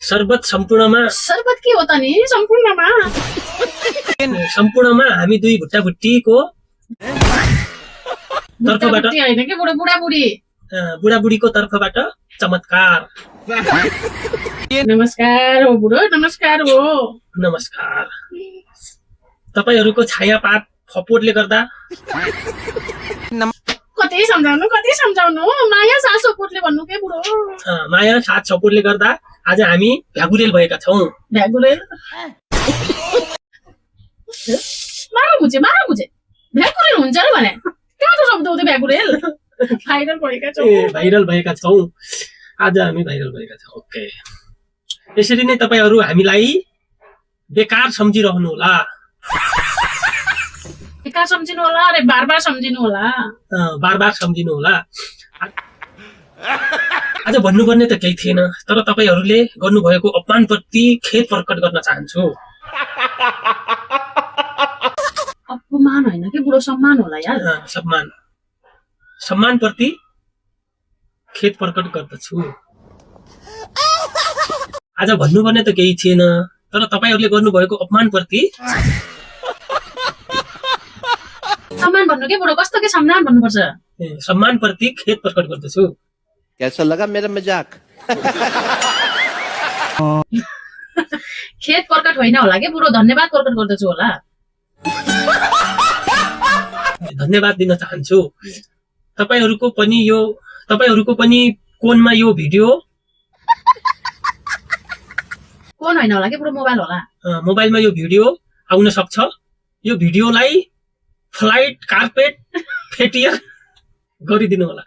शरबत सम्पूर्णमा शरबत के हो त नि सम्पूर्णमा हामी दुई भुट्टा भुट्टीको तर्फबाट होइन कि बुढाबुढी बुढाबुढीको तर्फबाट चमत्कार। नमस्कार हो बुढो, नमस्कार हो। नमस्कार। तपाईहरुको छायापात फपोटले गर्दा कति सम्झाउनु माया सास सपोर्टले भन्नु के बुढो। माया साथ सपोर्टले गर्दा आज हामी भ्यागुरेल भएका छौं। भ्यागुरेल मारा बुझे भ्यागुरेल हुन्छ र भने कहाँ त शब्द हो त्यो भ्यागुरेल। भाइरल भएका छौं आज हामी भाइरल भएका छौं। ओके, यसरी नै तपाईहरु हामीलाई बेकार सम्झिरहनु होला। बेकार सम्झिनु होला अरे बार-बार सम्झिनु होला। बार-बार सम्झिनु होला। आज भन्नुपर्ने त केही थिएन, तर तपाईहरुले गर्नुभएको अपमानप्रति खेद प्रकट गर्न चाहन्छु। अपमान होइन कि बुढो, सम्मान होला यार। सम्मान प्रति खेद प्रकट गर्दछु। आज भन्नुपर्ने त केही थिएन, तर तपाईहरुले गर्नुभएको अपमानप्रति सम्मान भन्नु के बुढो, कस्तो के सम्मान भन्नुपर्छ। सम्मान प्रति खेद प्रकट गर्दछु। कैसा लगा मेरा मजाक? खेद प्रकट होइन होला के बुढो, धन्यवाद प्रकट गर्दछु होला। धन्यवाद दिन चाहन्छु। तपाईहरुको पनि कोनमा यो भिडियो कोन होइन होला के बुढो, मोबाइल होला। मोबाइलमा यो भिडियो आउन सक्छ। यो भिडियोलाई फ्लाइट कार्पेट फेटियर गरिदिनु होला।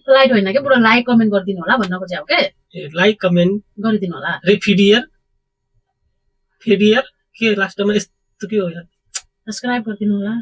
फ्लाइट होइन के बुढो, लाइक कमेन्ट गरिदिनु होला भन्न खोजेको के। लाइक कमेन्ट गरिदिनु होला। फेडियर के लास्टमा यस्तो के हो यार, सब्स्क्राइब गरिदिनु होला।